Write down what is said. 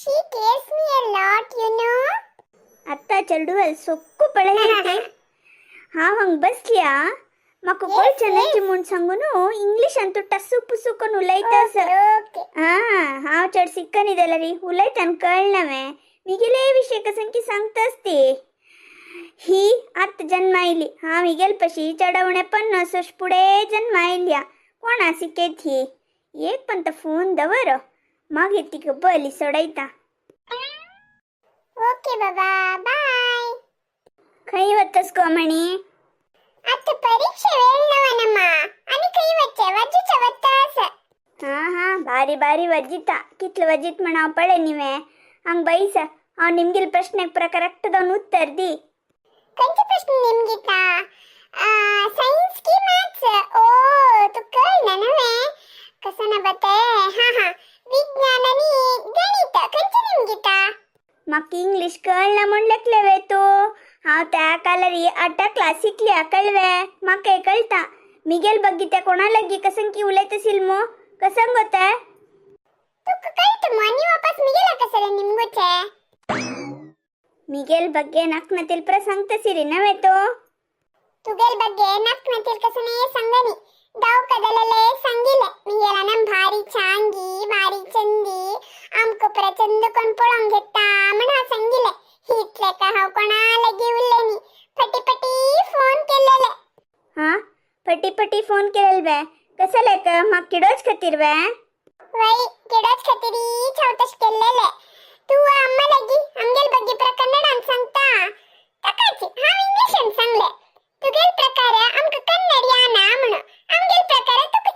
She cares me a lot, you know. आत्ता चेडूल सोक्कू पळयलें. हांव हांग बसल्या, म्हाका कळचें न्हय म्हूण सांगून इंग्लिशान तूं टस्सू पुसू करून उलयता आसा. ओके. हा, हांव चड शिकनी जाल्यार उलयतान कळना वे. मिगेले विशय कसं की सांगतास ती. ही आत जन्मायली, हांव हिगेल पशी चडवणे 50 वर्ष पुढे जन्मायल्या. कोणा शिकयत ही? एक पण तर फोन दवर, मागीर तिका बली सोडयता. ओके बाबा, बाय. खंय वतस गो म्हणी? आता परीक्षे वेळ नवनम्मा, आणि खंय वच्चे? वज्जीच्या वत्तास. हा हा, भारी भारी वजिता. कितलं वजित म्हण हांव पळय न्ही. हांग बैस, हांव निमगेल प्रश्नाक पुरा करेक्ट जावन उत्तर दी. खंयचे प्रश्न निमगिता? सायन्स की मॅथ्स? ओ, तू कळना नव्हे कसं ना बते. हा हा, विज्ञान आणि गणित खंयचे निमगिता? म्हाका इंग्लिश कळना म्हूण लेखले वे तूं? हांव त्या कालरी आठा क्लास शिकल्या, कळवे? म्हाका कळटा. मिगेल बग्गी त्या कोणा लागी कसं की उलयत मो, कसं गो ते? तुका कळतं मग आणि वापस मिगेला कसं निमगुचे? मिगेल ಬಗ್ಗೆ ನಕ್ ತಿಲ್ಪ್ರ सांगतसिरी नव्हे तो? तुगेल ಬಗ್ಗೆ ನಕ್ ತಿಳ್ಕಸನೇ ಸಂಗನಿ. दाव कदलले सांगिले मिगेला नम भारी छांगी, भारी चंदी, आमको प्रचंद कोण पळोवंक घेता म्हण हांव सांगिले. इतले का हांव कोणा लागी उरलेनी, फटी फटी फोन केलेले. हा, पटी पटी फोन केलेल बे? कसं लेक म्हाका किडोच खातीर वे? वै, किडोच खातीर हांव तशें केल्लेले. तूं अम्मा लागी आमगेल ಬಗ್ಗೆ प्र कन्नडान सांगता, ताकाच हांव इंग्लिशान सांगले. तुगेल प्रकार आमकां कन्नड याना म्हणून, आमगेल प्रकार तुका